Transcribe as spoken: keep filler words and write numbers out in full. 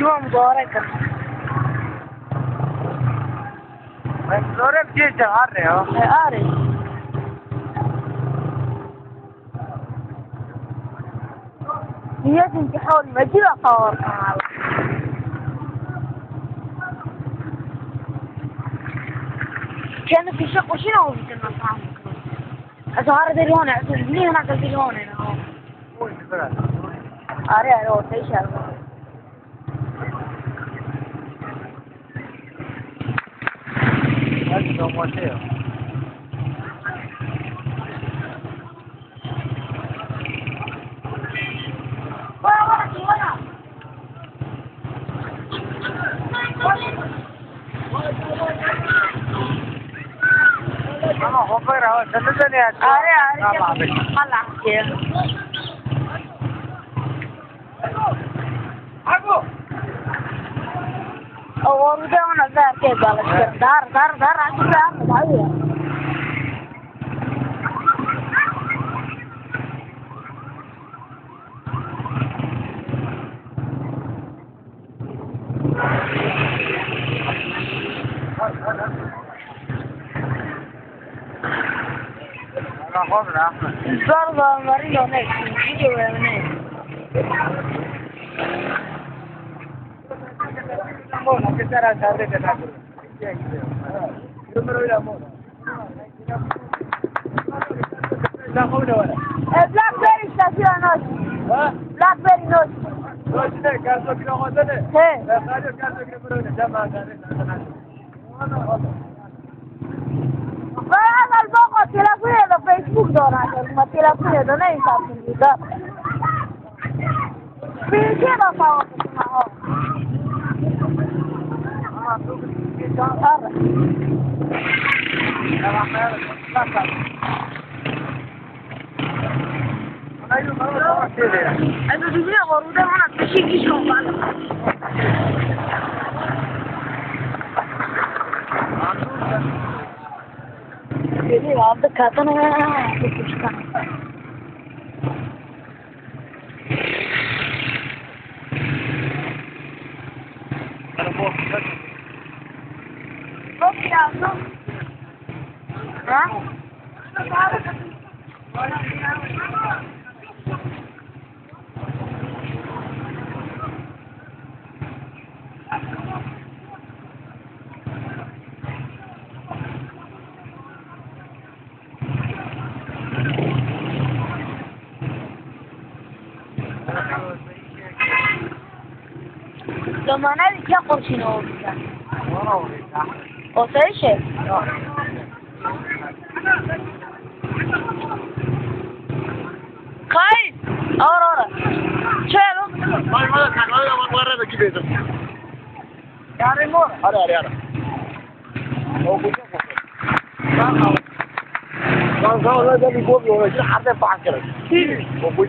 Mubarek. Em zore bicê are ya. E, are. Niyetim ki hol mecira kawar kanal. Kendi fişek kuşuna oldu nasıl? Ez har derî hone, ez niye hona derî hone. Are, are, ortaya şey. Hadi domates ya. Ama hoparlör hava sen de ne yapıyorsun? Are, are. Tamam abi. Allah ya. Oğurda ona dar ke balık. Dar, dar, dar, dar, dar. Zor zor marino ne, video ne. E, Blackberry station not. Ha? Blackberry not. Not ne? Kartokine hodene. He. E, kartokine hodene. Tamam, tamam. Valla, al poco, telefonê de Facebook de ona, ma telefonê de ne insan da. Bilgi de sağ olsun ha. Ez dibînim xwe rûdê min a pişik gîş xwe xwar. Geliyor, aldı kadını. Çok yazdım. Ha? Domana dikiya qurşîn o bize. O sayı şey. Kayıt. Ara ara. Çelo. Vay vay, sen vay vay vay da gidelim. Yarın mı? Hadi hadi hadi. O bu çok. Lan sağ ol, lan bir gol yoluna. Şimdi hadi bak. O bu.